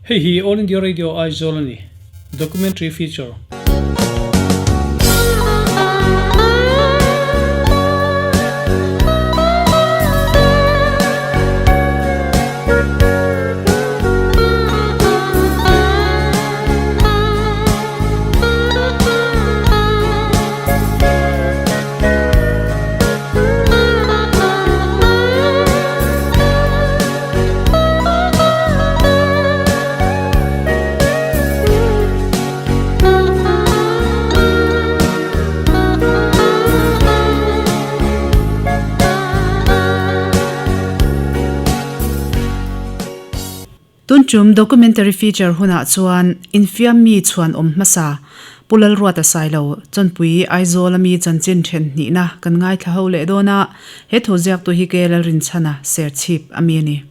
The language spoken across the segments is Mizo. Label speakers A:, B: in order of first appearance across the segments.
A: Hei hi All India Radio Aizawl a ni. Documentary Feature.
B: Tuntum documentary feature hunah chuan infiammi chhuan awm hmasa Pu Lalruata Sailo, Chawnpui, Aizawl ami chanchin then hnihna kan ngaithla ho leh dawn a, he thu ziaktu hi Ke Lalrinchhana Serchhip ami a ni.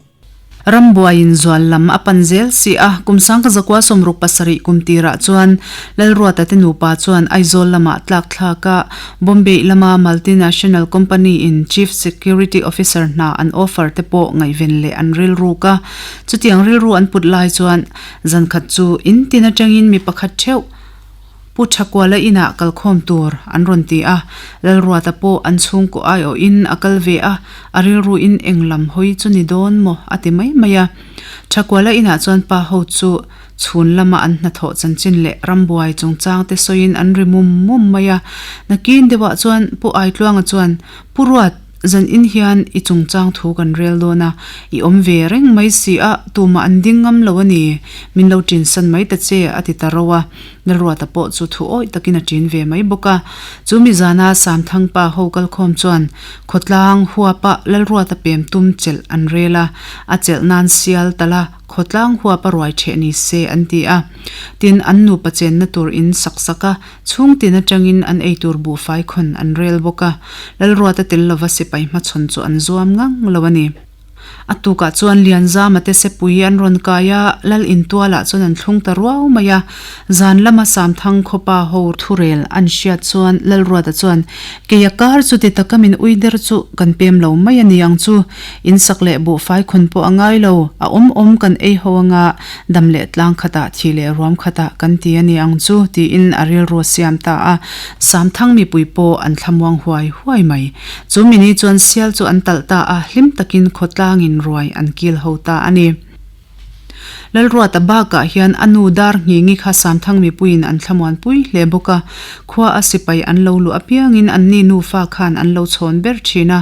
B: Rambuaiin zual lam a pan zel si a, kum sangka zakua 67 kum tirah chuan Lalruata te nupa chuan Aizawl lamah tlak thlak a, Bombay lama multinational company in Chief Security Officer hna an offer te pawh ngaihven leh an rilruk a. Chutiang rilru an put lai chuan zankhat chu in tin atangin mi pakhat theuh Pu Thakuala inah kalkhawm tur an rawn ti a, Lalruata pawh an chhungkaw aiawhin a kal ve a, a rilruin eng lam hawi chu ni dawn maw a ti mai mai a. Thakuala inah chuan pa ho chu chhun lama an hnathawh chanchin leh rambuai chungchang te sawiin an ri mum mum mai a. Nakin deuhah chuan Pu Aitluanga chuan, Pu Ruat, Zan in hian i chungchang thu kan rel dawn a, i awm ve reng mai si a, tumah an ding ngam lo a ni, min lo ṭin san mai ta che, a ti ta ro a. Lalruata pawh chu thu awih takin a ṭin ve mai bawk a. Chu mi zana Samthangpa ho kalkhawm chuan khawtlang huapa Lalruata pem tum chelh an rel a, a chelh nan sial tal a, khawtlang huapa ruai ṭheh ni se an ti a. Tin, an nupa chenna tur in sak sak a, Chhung tin atangin an eitur buhfai khawn an rel bawk a, Lalruata tel lova sipai hmachhawn chu an zuam ngang lo a ni. A tukah chuan Lianzama te sepui an rawn kai a, Lal intualah chuan an thlung ta ruau mai a. Zan lama Samthang khawpa ho thurel an hriat chuan Lalruata chuan, Keia kar chu ti taka min ui der chu kan pem lo mai a ni ang chu. In sak leh buhfai khawn pawh a ngai lo, a awm awm kan ei ho anga dam leh tlang khatah thi leh ruam khatah kan ti a ni ang chu tiin a rilru a siam ta a, Samthang mipui pawh an thlamuang huai huai mai. Chu mini chuan sial chu an talh ta a, hlim takin khawtlangin ruai an kil ho ta a ni. Lalruata bakah hian a nu dar nghingi kha Samthang mipuiin an thlamuan pui hle bawk a, khua a sipai an lo luh apiangin anni nufa khan an lo chhawn ber thin a,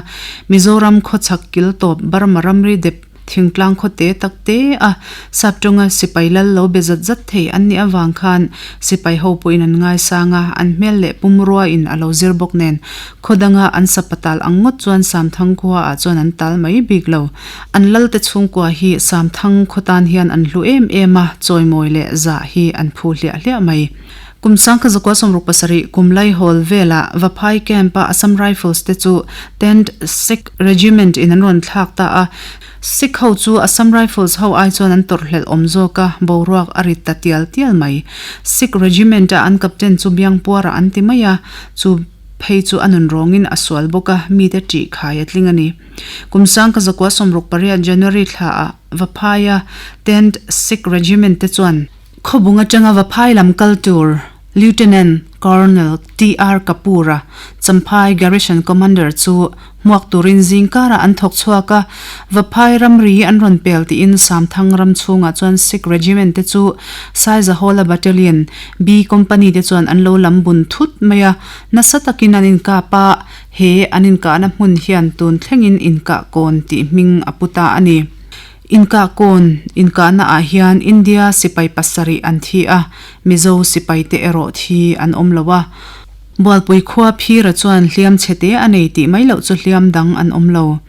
B: Mizoram khawchhak kil tawp Burma ramri dep Thingtlang khaw te tak te a Saptawnga sipai lal lo be zat zat thei an nih avang khan sipai ho pawhin an ngaisang a, an hmel leh pumrua in a lo zir bawk nen khaw danga an sapatal ang ngawt chuan Samthang khua ah chuan an tal mai bik lo. An lal te chhungkua hi Samthang khaw tan hian an hlu em em a, chawimawi leh zah hi an phu hliah hliah mai. Kum 1967 kum Laihawl velah Vaphai Camp-a Assam Rifles te chu Tenth Sikh Regiment in an rawn thlak ta a. Sikh ho chu Assam Rifles ho ai chuan an tawrhhlelh awm zawk a, boruak a rit ta tial tial mai. Sikh Regiment-a an captain chu Biangpuara an ti mai a, chu phei chu a nun rawngin a sual bawk a, mite ṭih khai a tling a ni. Kum 1968 January thlaah Vaphai-a Tenth Sikh Regiment te chuan, Khawbung atanga Vaphai lam kal tur Lieutenant Colonel TR Kapoor-a Champhai Garrison Commander chu hmuak turin zingkarah an thawk chhuak a, Vaphai ramri an rawn pel tiin Samthang ram chhungah chuan Sikh Regiment te chu Saizahawla Battalion B Company te chuan an lo lam bun thut mai a, nasa takin an inkap a, he an inkahna hmun hian tun thlengin inkahkawn tih hming a pu ta a ni. Inkahkawn inkahna ah hian India sipai pasarih an thi a, Mizo sipai te erawh thi an awm lo a. Bualpui khua Phira chuan hliam chhe te a nei tih mai loh chu hliam dang an awm lo.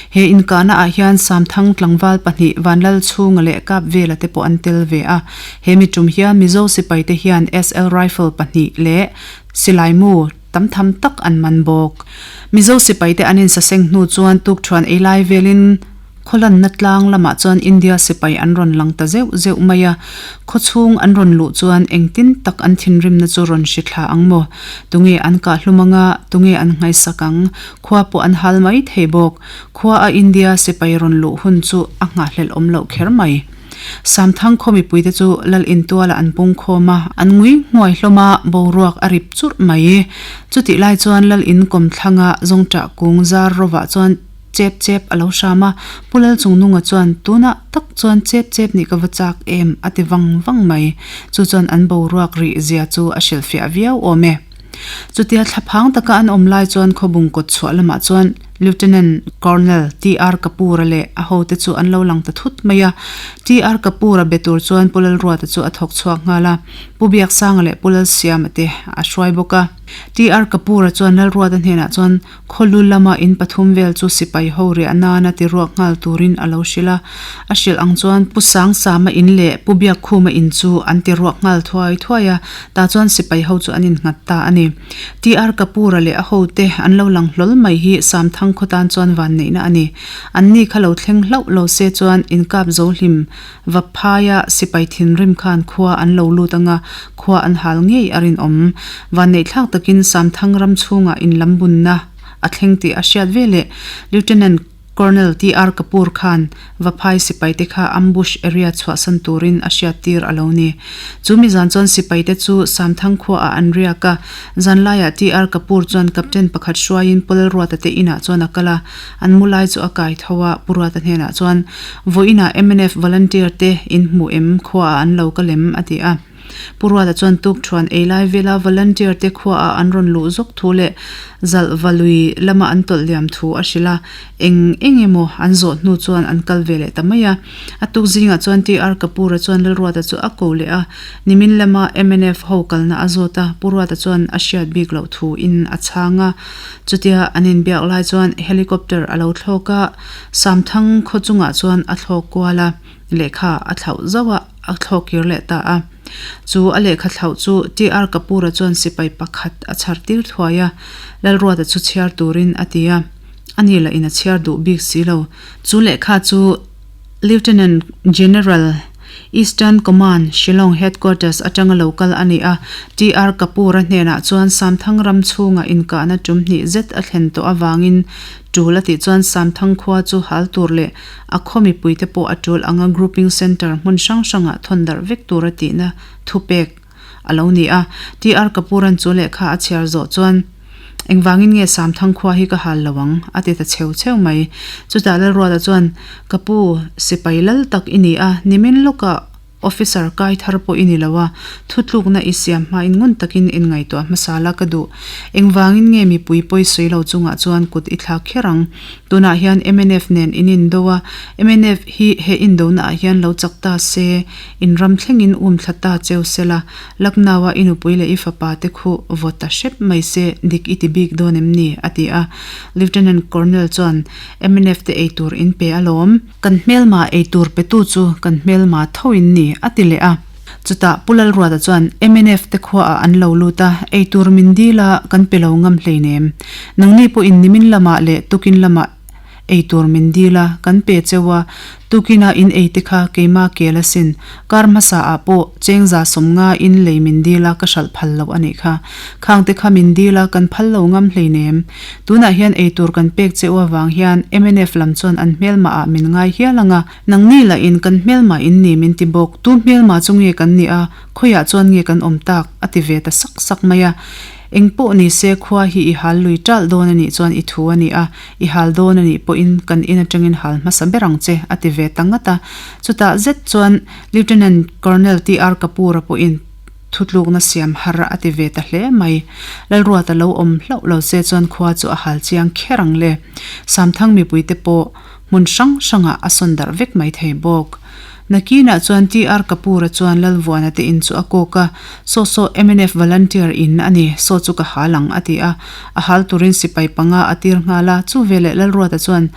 B: He inkahna ah hian Samthang tlangval pahnih Vanlal Chhunga leh Kapvela te pawh an tel ve a. He mi tum hian Mizo sipai te hian SL Rifle pahnih leh silai mu tam tham tak an man bawk. Mizo sipai te an insaseng hnu chuan tukthuan ei lai velin, Khawlanna tlang lamah chuan India sipai an rawn lang ta zeuh zeuh mai a, khawchhung an rawn luh chuan engtin tak an thinrimna chu rawn hri thla ang maw? Tunge an kah hlum anga, tunge an nghaisak ang? Khua pawh an hal mai thei bawk. Khua a India sipai rawn luh hun chu a nghahhlelh awm loh kher mai. Samthang khaw mipuite chu lal intualah an pung khawm a, an ngui nghuai hlawm a, boruak a rip churh mai. Chutih lai chuan lal in kawmthlanga zawngṭah kung zar rovah chuan chep chep a lo hram a, Pu Lalchungnunga chuan tunah tak chuan chep chep nih ka va chak em a ti vang vang mai. Chu chuan an boruak rih zia chu a hrilhfiah viau awm e. Chutia thlaphang taka an awm lai chuan khawbung kawt chhuah lamah chuan Lieutenant Colonel TR Kapoor-a leh a hote chu an lo lang ta thut mai a. TR Kapoor-a be tur chuan Pu Lalruata chu a thawk chhuak nghal a, Pu Biaksanga leh Pu Lalsiama te a hruai bawk a. TR Kapoor-a chuan Lalruata hnenah chuan Khawlu lama in pathum vel chu sipai ho riah nana ti ruak nghal turin a lo hrilh a. A hrilh ang chuan Pu Sangsama in leh Pu Biakkhuma in chu an ti ruak nghal thuai thuai a, tah chuan sipai ho chu an innghat ta a ni. TR Kapoor-a leh a hote an lo lang hlawl mai hi Samthang khaw tan chuan vanneihna a ni. Anni kha lo thleng hlauh lo se chuan inkap zo hlim va phaia sipai thinrim khan khua an lo lut anga khua an hal ngei a rinawm. Vanneihthlak takin Samthang ram chhungah inlambunna a thleng tih a hriat veleh Lieutenant Colonel TR Kapoor khan Vaphai sipaite kha ambush area chhuahsan turin a hriattir a lo ni. Chu mi zan chuan sipaite chu Samthang khuaah an riak a, zanlaiah TR Kapoor chuan Captain pakhat hruaiin Paul Ruata te inah chuan a kal a, an mu lai chu a kai tho a, Pu Ruata hnenah chuan, Vawiinah mnf volunteer te in hmu em khuaah an lo kal em? a ti a. Pu Ruata chuan tukthuan ei lai vela volunteer te khuaah an rawn luh zawk thu leh zalh va lui lama an tawlh liam thu a hrilh a, eng eng emaw an zawh hnu chuan an kal ve leh ta mai a. A tuk zingah chuan TR Kapoor-a chuan Lalruata chu a ko leh a, nimin lama mnf ho kalna a zawt a, Pu Ruata chuan a hriat bik loh thu in a chhang a. Chutia an inbiak lai chuan helicopter a lo thlawk a, Samthang khaw chungah chuan a thlawk kual a, lehkha a thlauh zauh a. A thlawk kir leh ta a. Chu a lehkha thlauh chu TR Kapoor-a chuan sipai pakhat a chhar tir thuai a, Lalruata chu chhiar turin a ti a. Ani lah in a chhiar duh bik si lo. Chu lehkha chu Lieutenant General, Eastern Command, Shillong Headquarters atanga lo kal a ni a. TR Kapoor-a hnenah chuan Samthang ram chhunga inkahna tum hnih zet a thlen tawh avangin tul a tih chuan Samthang khua chu hal tur leh A khaw mipuite pawh a tul anga grouping centre hmun hrang hrangah thawn darh vek tura tihna thupek a lo ni a. TR Kapoor-a'n chu lehkha a chhiar zawh chuan, Engvangin nge Samthang khua hi ka hal lo ang? a ti ta cheu cheu mai. Chutah Lalruata chuan, Ka pu, sipai lal tak i ni a, nimin lawkah Officer kai thar pawh i ni lo a, thutlukna i siam hmain ngun takin inngaihtuah hmasa la ka duh. Engvangin nge mipui pawi sawi lo chungah chuan kut i thlak kher ang? Tunah hian mnf nen in indo a, mnf hi he indona ah hian lo chak ta se, in ram thlengin um thla ta cheu se la, Lucknow-a i nupui leh i fapa te khu vaw ta hrep mai se dik i ti bik dawn em ni? a ti a. Lieutenant Colonel chuan mnf te eitur in pe alawm. Kan hmelma ei tur petu chu kan hmelma tho in ni, a ti leh a. Chutah Pu Lalruata chuan mnf te khuaah an lo lut a, ei tur min dil a, kan pe lo ngam hleinem. Nangni pawhin nimin lamah leh tukin lamah ei tur min dil a, kan pe cheu a, tukina in ei te kha keima kel asin. Kar hmasa ah pawh chengza sawmnga in lei min dil a, ka hralh phal loh a nih kha. Khang te kha min dil a, kan phal lo ngam hleinem. Tunah hian eitur kan pek che u avang hian mnf lam chuan an hmelmah ah min ngai hial ang a, nangni lah in kan hmelmah in ni min ti bawk, tu hmelmah chu nge kan nih a, khawiah chuan nge kan awm tak? a ti ve ta sak sak mai a. Eng pawh ni se khua hi i hal lui ṭalh dawn a nih chuan i thu a ni a, i hal dawn a nih pawhin kan in aṭangin hal hmasa ber ang che a ti ve ta ngat a. Chutah zet chuan Lieutenant Colonel TR Kapoor-a pawhin, Thutlukna siam har a ti ve ta hle mai. Lalruata lo awm hlauh lo se chuan khua chu a hal chiang kher ang le. Samthang mipuite pawh hmun hrang hrangah a sawn darh vek mai thei bawk. Nakinah chuan TR Kapoor-a chuan Lalvuana te in chu a kawk a, Saw saw mnf volunteer in a ni, saw chu ka hal ang a ti a. A hal turin sipai panga a tir nghal a, chu veleh Lalruata chuan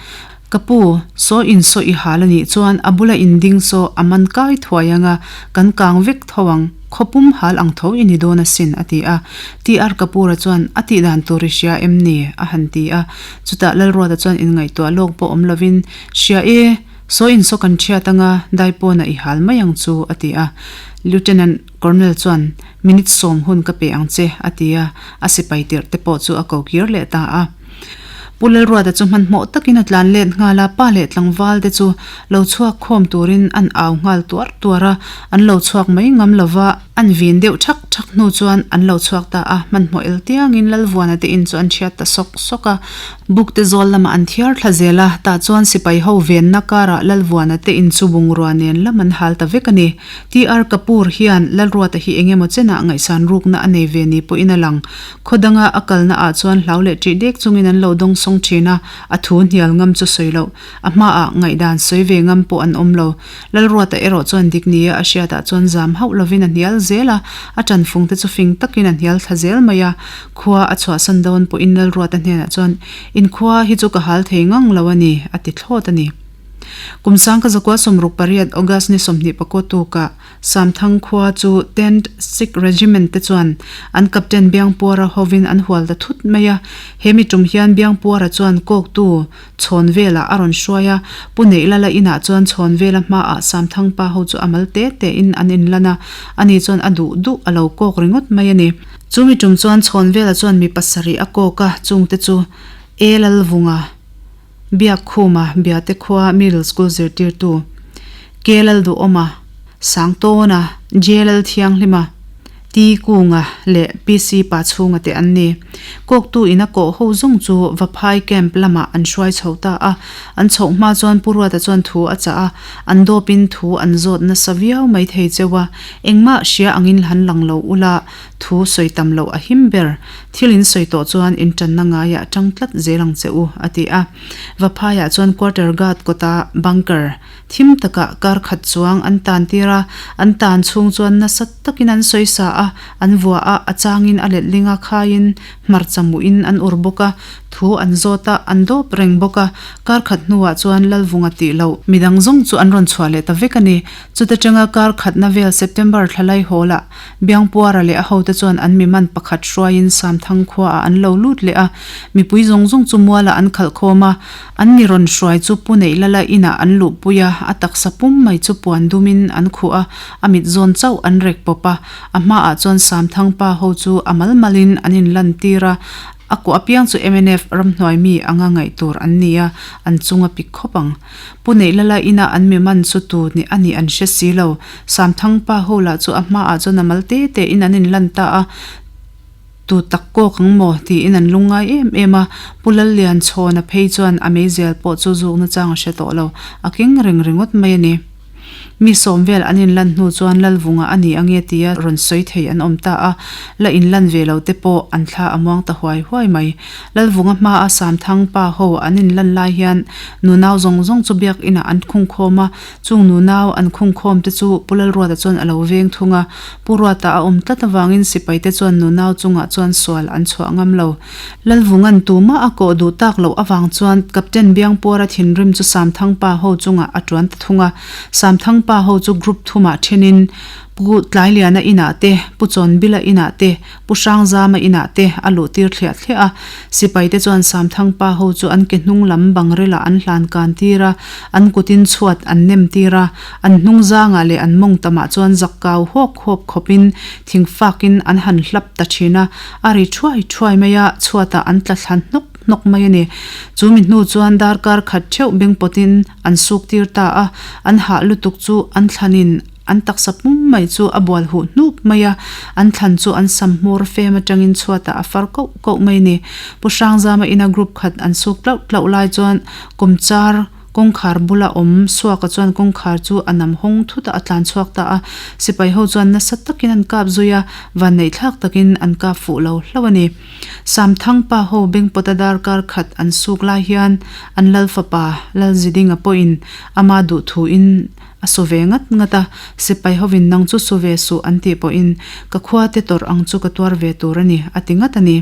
B: Ka pu, saw in saw i hal a nih chuan a bula in ding saw a man kai thuai ang a, kan kang vek tho ang, khawpum hal ang tho i ni dawn asin, a ti a. TR Kapoor-a chuan, A tih dan tur i hria em ni? a han ti a. Chutah Lalruata chuan inngaihtuah lawk pawh awm lovin, Hria e, saw in saw kan ṭhiat ang a, daipawnah i hal mai ang chu, a ti a. Lieutenant Colonel chuan, Minute sawm hun ka pe ang che, a ti a, a sipai tirh te pawh chu a ko kir leh ta a. Pu Lalruata chu hmanhmawh takin a tlan let nghal a, pa leh tlangval te chu lo chhuak khawm turin an au nghal tuar tuar a, an lo chhuak mai ngam lo va, an vin deuh thak thak hnu chuan an lo chhuak ta a, hmanhmawh el tiangin Lalvuana te in chu an chhiat ta sawk sawk a, buk te zawl lamah an thiar thla zel a, tah chuan sipai ho venna karah Lalvuana te in chu bungrua nen lam an hal ta vek a ni. TR Kapoor hian Lalruata hi eng emaw chenah ngaihsan rukna a nei ve ni pawhin a lang. Khaw danga a kalna ah chuan hlau leh ṭih dek chungin an lo dawng sawng ṭhin a, a thu hnial ngam chu sawi loh. A hmaah ngaihdan sawi ve ngam pawh an awm lo. Lalruata erawh chuan dik nia a hriatah chuan zam hauh lovin a hnial zel a, a ṭanfung te chu fing takin a hnial thla zel mai a. Khua a chhuahsan dawn pawhin Lalruata hnenah chuan, Inkhua hi chu ka hal thei ngang lo a ni, a ti thlawt a ni. Kum sangka zakua 68 August ni 24 tukah Samthang khua chu Tenth Sikh Regiment te chuan an Captain Biangpuara hovin an hual ta thut mai a. He mi tum hian Biangpuara chuan kawktu chhawn velah a rawn hruai a, Pu Neihlala inah chuan chhawn vela hmaah Samthang pa ho chu a mal te tein an inlan a, ani chuan a duh duh a lo kawk ringawt mai a ni. Chu mi tum chuan chhawn vela chuan mi pasarih a kawk a, chungte chu E Lalvunga, Biakkhuma Biate khua Middle School zirtirtu K Lalduhawma, Sangtawna, J Lalthianghlima, T Kunga leh PC Pachhunga te an ni. Kawktu in a kawh ho zawng chu Vaphai Camp lamah an hruai chho ta a, an chhoh hma chuan Pu Ruata chuan thu a chah a, an dawpin thu an zawt nasa viau mai thei cheu a, engmah hria angin han lang lo ula, Thu sawi tam loh a him ber. Thil in sawi tawh chuan in tanna ngaiah tang tlat zel ang che u, a ti a. Vaphaiah chuan quarter guard kawta bunker thim takah kar khat chuang an tan tir a, an tan chhung chuan nasa takin an sawi sa a, an vua a, a changin a letling a khaiin hmarcha muhin an ur bawk a, thu an zawt a, an dawp reng bawk a. Kar khat hnuah chuan Lalvunga tih loh midang zawng chu an rawn chhuah leh ta vek a ni. Chuta tanga kar khatna vel September thlalai hawlah Biangpuara leh a hote chuan an mi man pakhat hruaiin Samthang khuaah an lo lut leh a, mipui zawng zawng chu mualah an khalh khawm a, an mi rawn hruai chu Pu Neihlala inah an luhpui a, a taksa pum mai chu puan dumin an khuh a, a mit zawn chauh an rek pawp a, a hmaah chuan Samthang pa ho chu a mal malin an inlan tir a, a kuah apiang chu mnf ramhnuai mi anga ngaih tur an ni a, an chung a pik khawp ang. Pu Neihlala ina an mi man chu tu nih a nih an hre si lo. Samthang pa ho lah chu a hmaah chuan a mal te te in an inlan ta a, Tu tak kawk ang maw? tiin an lungngai em em a. Pu Lallianchhawna phei chuan a meizial pawh chu zukna chang a hre tawh lo, a keng reng ringawt mai a ni. Mi sawm vel an inlan hnu chuan Lalvunga a ni ange tia rawn sawi thei an awm ta a, la inlan ve lo te pawh an thla a muang ta huai huai mai. Lalvunga hmaa Samthang pa ho an inlan lai hian nunau zawng zawng chu biakinah an khungkhawm a, Chung nunau an khungkhawm te chu Pu Lalruata chuan a lo veng thung a, Pu Ruata a awm tlat avangin sipai te chuan nunau chungah chuan sual an chhuah ngam lo. Lalvunga'n tumah a kawh duh tak loh avang chuan Captain Biangpuara thinrim chu Samthangpa ho chungah a tuan ta thung a, Samthangpa ho chu group thumah thenin Pu Tlailiana inah te, Pu Chawnbila inah te, Pu Hrangzama inah te a luh tir thliah thliah a, sipai te chuan Samthang pa ho chu an ke hnung lam bangrilah an hlan kan tir a, an kutin chhuat an nem tir a, an hnung zangah leh an mawng tamah chuan zak kau hawk hawk khawpin thing fakin an han hlap ta thin a, a ri thuai thuai mai a, chhuatah an tla thla hnawk hnawk mai a ni. Chu mi hnu chuan darkar khat theuh beng pawtin an suk tir ta a, an hah lutuk chu an thlanin An taksa pum mai chu a bual huh hnup mai a, an thlan chu an sam hmawr fem atangin chhuatah a far koh koh mai a ni. Pu Hrangzama ina group khat an suk tlauh tlauh lai chuan kawmchar kawngkhar bula awm Suaka chuan kawngkhar chu a nam hawng thut a, a tlan chhuak ta a. Sipai ho chuan nasa takin an kap zui a, vanneihthlak takin an kap fuh lo hlauh a ni. Samthang pa ho bengpawta darkar khat an suk lai hian an lal fapa Lalzidinga pawhin ama duhthuin A su ve ngat ngat a, sipai hovin nang chu su ve suh an tih pawhin ka khua te tawrh ang chu ka tuar ve tur a ni, a ti ngat a ni.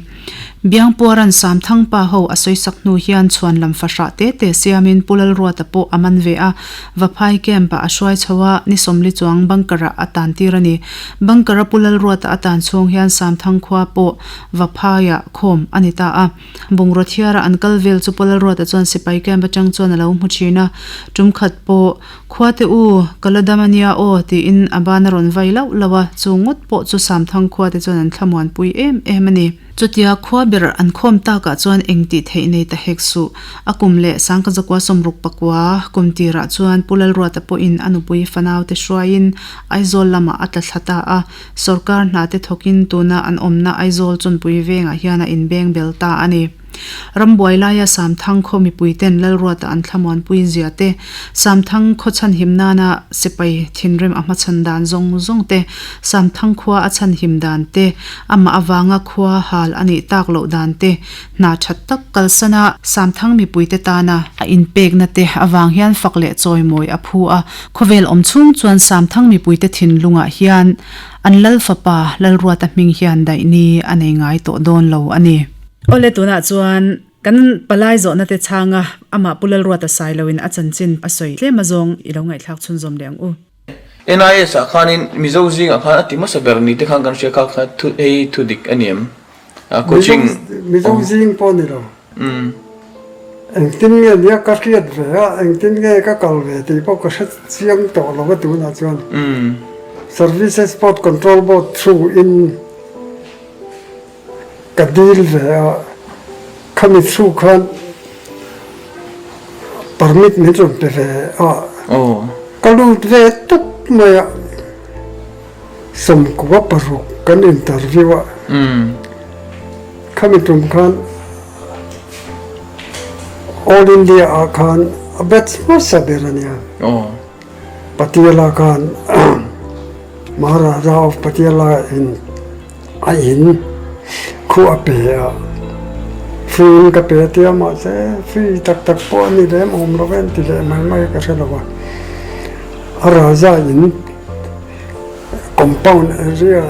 B: Biangpuaran Samthang pa ho a sawisak hnu hian chhuan lam fahrah te te siamin Pu Lalruata pawh a man ve a, Vaphai camp-ah a hruai chho a, ni sawmli chuang bunker-ah a tan tir a ni. Bunker-a Pu Lalruata a tan chhung hian Samthang khua pawh Vaphaiah khawm a ni ta a. Bungraw thiara an kal vel chu Pu Lalruata chuan sipai camp atang chuan a lo hmu thin a, tum khat pawh, Khua te u, ka la dam a nia aw, tiin a ban a rawn vai lauh lauh a, chu ngawt pawh chu Samthang khua te chuan an thlamuanpui em em a ni. Chutia khua ber an khawm takah chuan eng tih theih nei ta hek suh. A kum leh Sangkazakua sawmruk pakua kum tirah chuan Pu Lalruata pawhin a nupui fanaute hruaiin Aizawl lamah a tla thla ta a. Sorkar hnate thawkin tuna an awmna Aizawl Chawnpui vengah hian a inbeng bel ta a ni. Rambuai laia Samthang khaw mipuiten Lalruata an thlamuanpui zia te, Samthang khaw chhanhim nana sipai thinrim a hmachhan dan zawng zawng te, Samthang khua a chhanhim dan te, amah avanga khua hal a nih tak loh dan te, hna that tak kalsana Samthang mipuite tana a inpekna te avang hian fak leh chawimawi a phu a. Khawvel awm chhung chuan Samthang mipuite thinlungah hian an Lal fapa Lalruata hming hian daihni a nei ngai tawh dawn lo a ni. Awle tunah chuan kan palai zawhna te chhanga amah Pu Lalruata Sailoin a chanchin a sawi tlem azawng i lo ngaihthlak chhunzawm leh ang u.
C: NIS ah khanin Mizo zingah khan a ti hmasa ber ni te khan kan hria kha kha thu hei thu dik a ni em? Coaching
D: Mizo zing pawh ni lo. Engtin nge nia ka hriat ve a, engtin nge ka kal ve tih pawh ka hre chiang tawh lo a tunah chuan. Services Board Control Board through in Ka dil ve a, khami chhuk khan permit min rawn pe ve a, ka lut ve tawp mai a, sawmkua paruk kan interview a, khami tum khan All India ah khan a batch hmasa ber a nia, Patiala khan Maharaja of Patiala in A in khuh a pe a, free in ka pe tia mahse free tak tak pawh a ni lem awm lo em ti leh mai mai ka hre lo a. A raja in compound area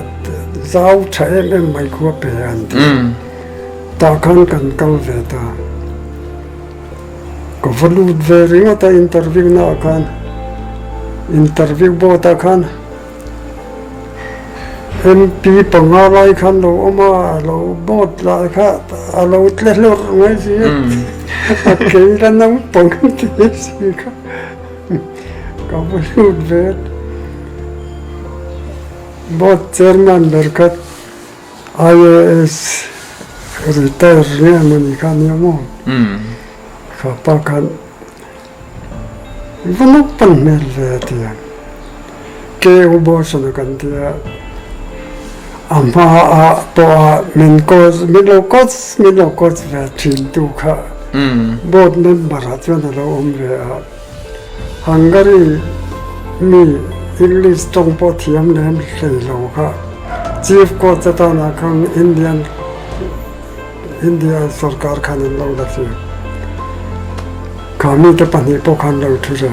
D: zau tha em em mai khu a pe a an ti. Tah khan kan kal ve ta. Ka va lut ve ringawt a interview na ah khan interview board ah khan. MP panga lai khan lo awm a, a lo board lah kha a lo tle hlawrh mai si a, a kei la naupang ti si kha ka va lut ve a. Board chairman ber kha IAS retire nge mawni kha nia maw? Kha pa khan. Va naupang hmel ve a ti a, KU Bawsana kan ti a, a hma ah pawh a min coach min lo coach min lo coach ve thin tu kha board member ah chuan a lo awm ve a, Hungary mi English tawng pawh thiam lem hlei lo kha chief coach atana khan Indian India sorkar khan an lo la chu. Kha mite pahnih pawh khan lo thu ve.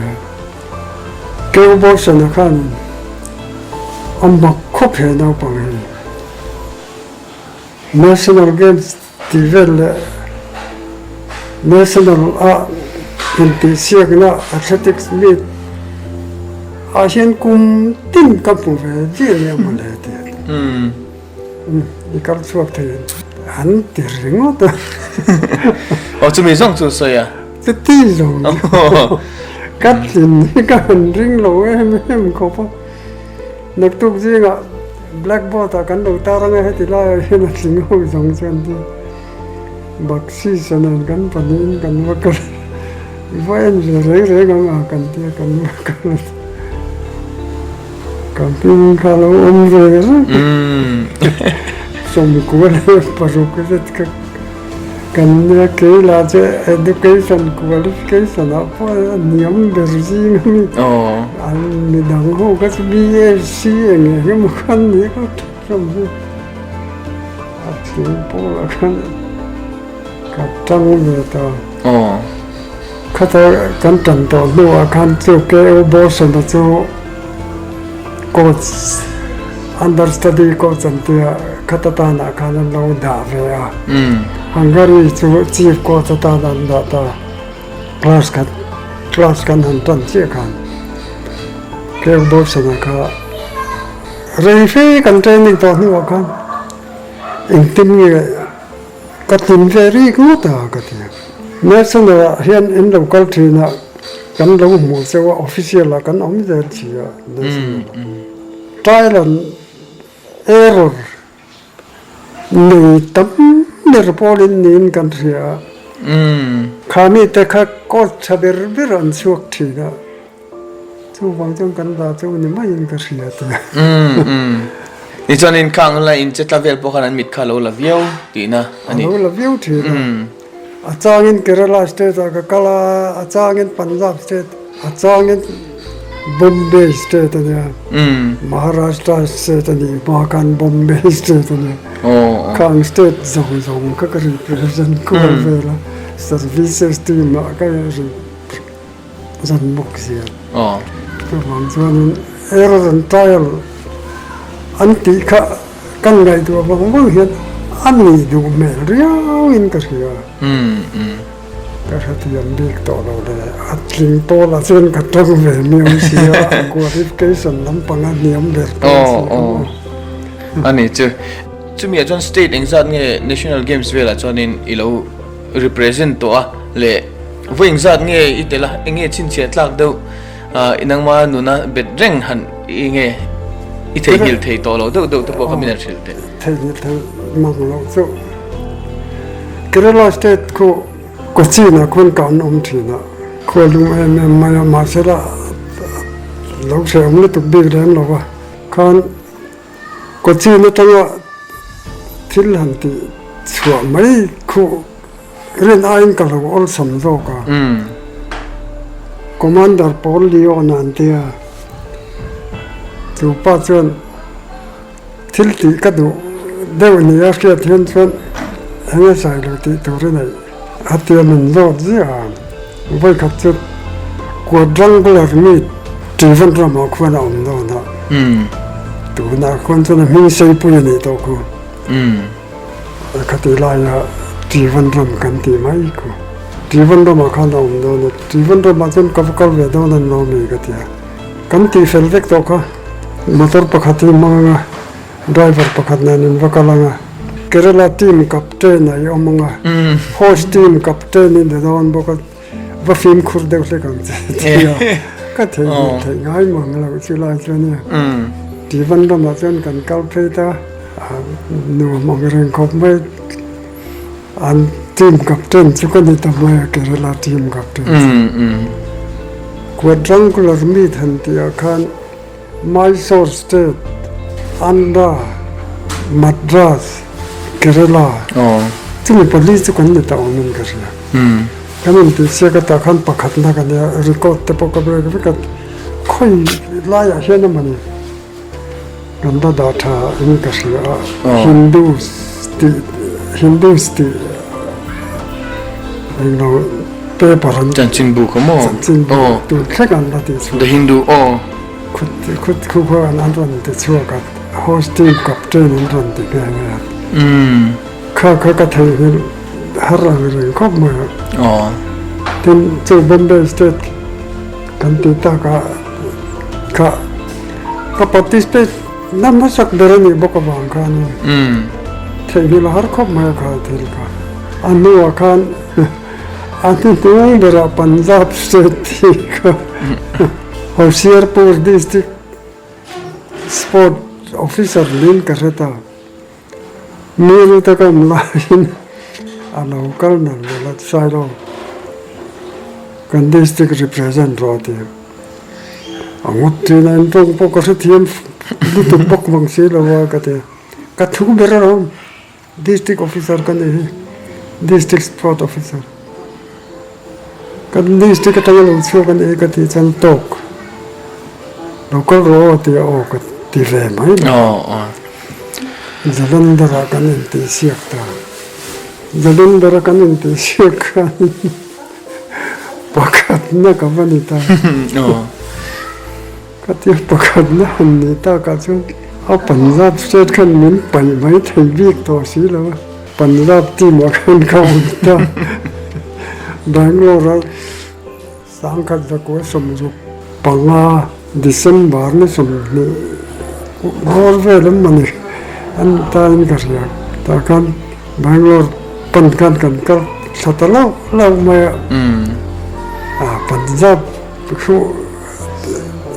D: Keu Bawsana khanin a mak khawp he naupang hi. National Games tih vel leh National a intihsiakna Athletics meet ah hian kum tin ka hmu ve viau nia mawle ti a ni. I kal chhuak thei an ti ringawt a.
C: Aw chumi zawng chu sawi a.
D: Chuti zawng chu ka tlin hi ka han ring lo em em khawp a. Naktuk zingah blackboard ah kan lo tar anga heti laiah hian a tling ho zawng chu an ti. Baksisa nen kan pahnihin kan va kal i va en ve reng reng ang a kan tia kan va kal a. Ka hming kha lo awm ve reng sawmkua leh paruk zet ka kan nia kei lah chu education qualification ah pawh a hniam ber zing a mi an midang ho kha chu BSc eng eng emaw kha an nih kha tha hlawm hi a thing pawlah khan ka tang ve ta. Khata kan tan tawh hnuah khan chu KO Bawsana chu coach understudy coach an tia khata tanah khan an lo dah ve a. Hungary chu chief coach atan an dah ta. Class khat class kan han tan chiah khan KO Bawsana kha rei fe kan training tawh hnuah khan engtin nge Ka tlin ve rik ngawt a ka ti. National ah hian in lo kal thin a, kan lo hmuh cheu a, official ah kan awm zel si a national ah. Trial and error. Nei tam ber pawlin niin kan hria a. Kha mite kha coach tha ber ber an chhuak thin a, chuvang chuan kan dah chu ni maiin ka hria ti a.
C: Tichuanin khang la in che tla vel pawh khan an mit kha a lo la viau tihna a ni.
D: A lo la viau thin a. A changin Kerala state ah ka kal a, a changin Punjab state, a changin Bombay state a nia, Maharashtra state a nih hma khan Bombay state a nia. Khang state zawng zawng kha ka represent kual vel a, services team ah ka represent bawk zel. Chuvang chuanin error and trial an tih kha Kan ngaihtuah vang vang hian a nih duh hmel riauin ka hria. Ka hrethiam bik tawh lo le. A tling pawl ah chuan ka tang ve miau si a, a qualification lampang a hniam ber pawl si ka maw.
C: A ni chu. Chumi ah chuan state engzat nge National Games velah chuanin i lo represent tawh a le vawi engzat nge i tel a, enge chhinchhiah tlak deuh I nangma nuna bet reng han i nge i theihnghilh thei tawh lo deuh deuh te pawh kha min han hrilh teh.
D: Theihnghilh thei mang loh chu Kerala state khu Cochin ah khuan kan awm thin a, khua lung em em mai a, mahsela lo hrehawm lutuk bik lem lo va, khan Cochin atanga thil han tih chhuah mai khu Rin aiin ka lo awlsam zawk a. Commander Paul Leon an ti a. Chu pa chuan thil tih ka duh deuh ni a hriat hian chuan eng a zai lo tih tur i neih a tia min zawt ziah a. Vawikhat chu quadrangular meet Trivandrum ah khuan a awm dawn a. Tunah khuan chuan a hming seipui a nih tawh khu. Khati laia Trivandrum kan tih mai khu. Trivandrum ah khan a awm dawn a, Trivandrum ah chuan ka va kal ve dawn a ni lo mi ka ti a. Kan tih fel vek tawh kha motor pakhat hi hmang anga driver pakhat nen in va kal anga Kerala team captain a i awm anga host team captain i ni dawn bawk a va fimkhur deuh hlek ang che ti a ka theihnghilh theih ngai mang lo chu lai chu ania. Trivandrum ah chuan kan kal phei ta. Nuam ang reng khawp mai. An team captain chu ka ni ta mai a, Kerala team captain chu. Quadrangular meet han tih ah khan Mysore state, Andhra, Madras, Kerala chumi pali chu kan ni ta awmin ka hria. Kan intihsiak atah khan pakhatna ka nia, record te pawh ka break vek a, khawi laiah hian a mawni. Kan va dah tha in ka hria a, Hindus tih Hindus tih englo paper an
C: Chanchinbu kha maw?
D: Chanchinbu tun thleng an la ti chhuak.
C: The Hindu aw.
D: Khut khut khu khuan an rawn ti chhuak a, host team captain an rawn ti nghe nghe a. Kha kha ka theihnghilh har ang reng khawp mai a. Tin chu Bombay state kan tih takah Kha ka participate na hmasak ber a nih bawk avang khanin theihnghilh a har khawp mai a kha thil kha. A hnuah khan a hnuhnung berah Punjab state tih kha Hoshiarpur district sport officer niin ka hre ta. Miru te ka awm laiin a lo kal nal nal a, Sailo kan district represent rawh a ti a. A ngawt thin a, intawng pawh ka hrethiam lutuk bawk vang si lo a ka ti a. Ka thu ber alawm, district officer ka nih hi, district sport officer. Kan district atanga lo chhuak a nih hi ka tih chuan tawk lo kal rawh aw a ti a, aw ka ti ve mai lo. Jalandhar-ah kan intihsiak ta. Jalandhar-a kan intihsiak khan pakhatna ka va ni ta. Ka tia pakhatna han nih takah chuan a Punjab state khan min paih mai thei bik tawh si lo a. Punjab team-ah khan ka awm ta. Bangalore-a Sangkhat zakua 65 December ni 20 bawr vel an mawni an tain ka hria tah khan Bangalore pan khan kan kal thla ta lauh lauh mai a a Punjab khu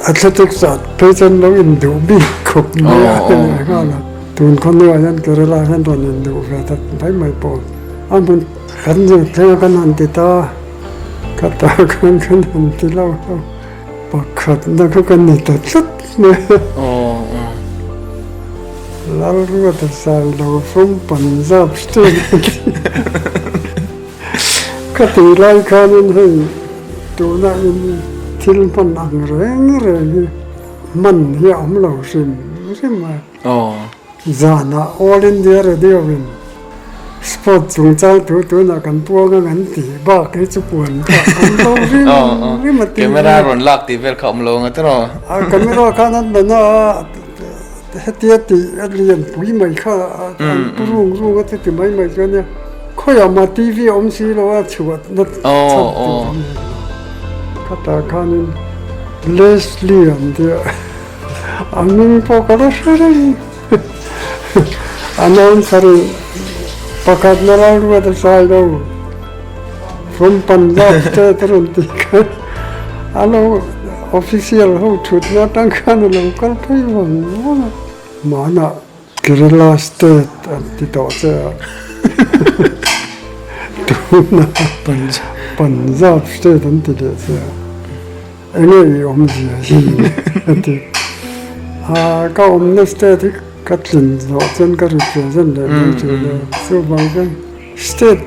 D: athletics ah phei chuan lo induh bik khawp mai a ni nghal a. Tun khawhnuah hian Kerala hian rawn induh ve ta mai mai pawh a hmun kan zir thleng a kan han ti ta khatah khan kan han ti lo lo pakhatna kha ka ni ta tlat mai a. Lalruata Sailo from Punjab state a ti ka tih lai khanin hei tuna in thil hman ang reng reng hi Hman hi a awm lo hrim hrim a. Zanah All India Radio in Sport chungchang thu tunah kan puang ang an tih bak hi chu puan bak awm lo hrim hrim a ti.
C: Camera rawn lak tih vel kha awm lo ang a tiraw?
D: A camera khan an la na a, hetia tih a lian pui mai kha an pu rung rung a chuti mai mai chu a nia. Khawiah mah TV a awm si lo a chhuah na chhan tur a ni lo. Khatah khanin Leslie an tia a hming pawh ka la hre reng. Announcer in pakhat na ral ruat a sai lo from Punjab state a rawn tih khan a lo official ho thutna atang khan a lo kal phei vang vang a. Mahna Kerala state an ti tawh che a, tuna Punjab state an ti leh che a, enge i awmzia hi a ti. A ka awmna state hi ka tlin zawh chuan ka represent leh mai thin a, chuvang chuan state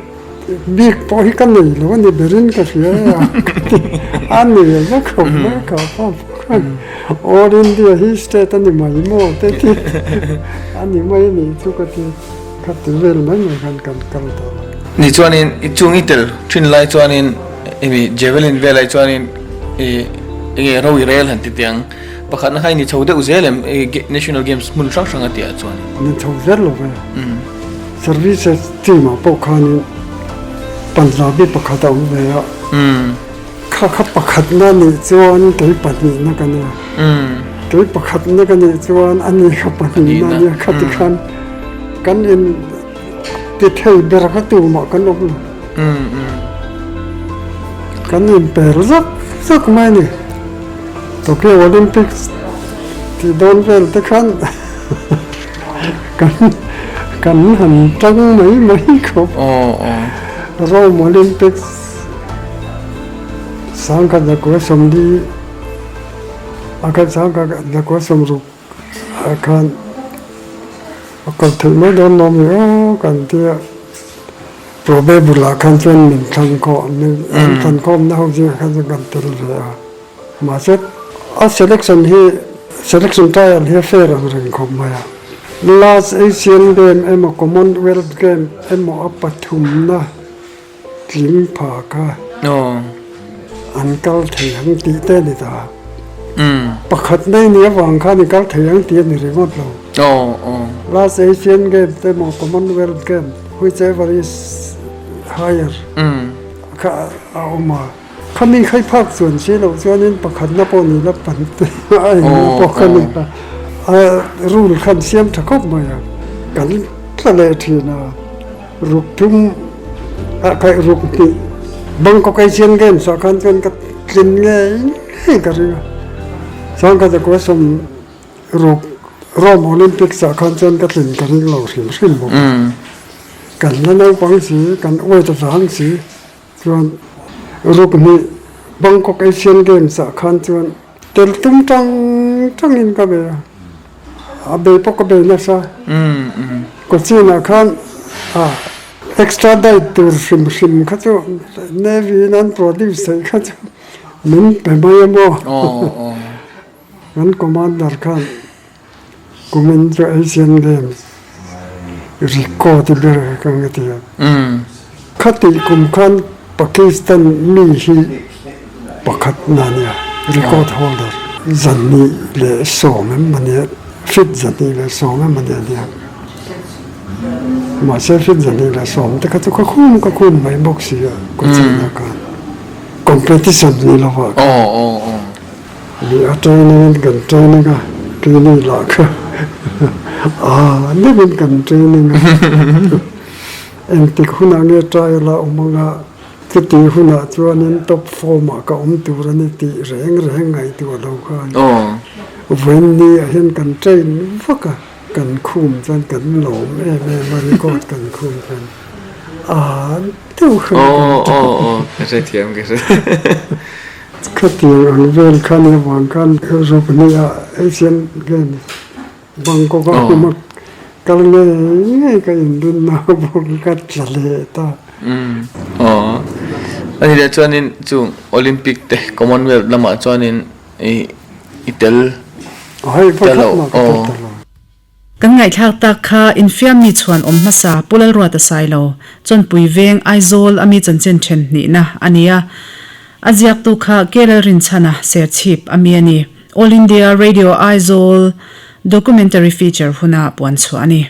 D: bik pawh hi ka nei lo a ni berin ka hria a, a ni a khawp mai ka pa. All India hi state a ni mai maw te ti a ni mai a nih chu ka ti kha ti vel mai mai khan kan kal ta lo.
C: Ni chuanin i chung i tel thin lai chuanin emi javelin velai chuanin i enge ro i rel han ti teh ang pakhatna kha i ni chho deuh zel em i national games hmun hrang hrang a tih ah chuan.
D: Ni chho zel lo ve. Services team ah pawh khanin Punjabi pakhat a awm ve a. Kha kha pakhatna nih chuan kei pahnihna ka nia. Kei pakhatna ka nih chuan a ni kha pahnihna a nia. Khati khan kan in ti thei ber kha tumah kan awm lo. Kan in per zak zak mai a ni. Tokyo Olympics tih dawn vel te khan kan kan han tang mai mai khawp. Rome Olympics. Sangkhat zakua sawmli a khat sangkhat zakua sawmruk ah khan a kal theih mai dawn lo mi aw kan tia Probe bulah khan chuan min thlang khawh an thlan khawmna ho zingah khan chuan kan tel ve a mahse a selection hi selection trial hi a fair ang reng khawp mai a last Asian game emaw Commonwealth game emaw a pathumna Tling pha kha an kal thei ang tih te a ni ta. Pakhat nei ni avang khan i kal thei ang tih a ni ringawt lo. Last Asian Games te emaw Commonwealth Games whichever is higher kha a awm a. Khami khai phak chuan si loh chuanin pakhatna pawh ni la pan te a engna pawh kha ni a. A rule khan siam tha khawp mai a. Kan tla leh thin a. Ruk thum ah khaih ruk hnih Bangkok Asian Games ah khan chuan ka tlin ngei ngei ka ring a. Chuan ka zakua sawm ruk Rome Olympics ah khan chuan ka tlin ka ring lo hrim hrim bawk a. Kan la naupang si, kan uaita vang si chuan ruk hnih Bangkok Asian Games ah khan chuan tel tum tang tangin ka bei a. A bei pawh ka bei nasa. Cochin ah khan extra diet tur hrim hrim kha chu Navy in an produce theih kha chu min pe mai a maw. Kan commander khan kumin chu Asian Games record ber ka nga ti a. Khatih kum khan Pakistan mi hi pakhat na nia record holder zahnih leh sawm em ania feet 210 em ania nia mahse feet 210 te kha chu ka khum ka khum mai bawk si a Cochin ah khan competition ni lo ah khan ni a training in kan training a keini lah kha aa deuhin kan training a. Engtik hunah nge trial a awm anga chuti hunah chuanin top form ah ka awm tur a ni tih reng reng ngaihtuah lo khan vawiin ni ah hian kan train vak a. kan khum chuan kan lawm em em a record kan khum chuan a deuh khan
C: kan ti. Aw aw ka hrethiam ka hre.
D: Khatiang ang vel kha nia vang khan Rukni ah Asian Games Bangkok a awm a kal ngei ngei ka inrinna bawk ka tla leh ta.
C: Aw ani leh chuanin chung Olympic te Commonwealth lamah chuanin i i tel tel loh aw.
B: Kan ngaihthlak tak kha infiammi chhuan awm hmasa Pu Lalruata Sailo, Chawnpui Veng, Aizawl a mi chanchin then hnihna a ni a. A ziaktu kha K Lalrinchhana, Serchhip a mi a ni. All India Radio Aizawl Documentary Feature huna puan chhuah a ni.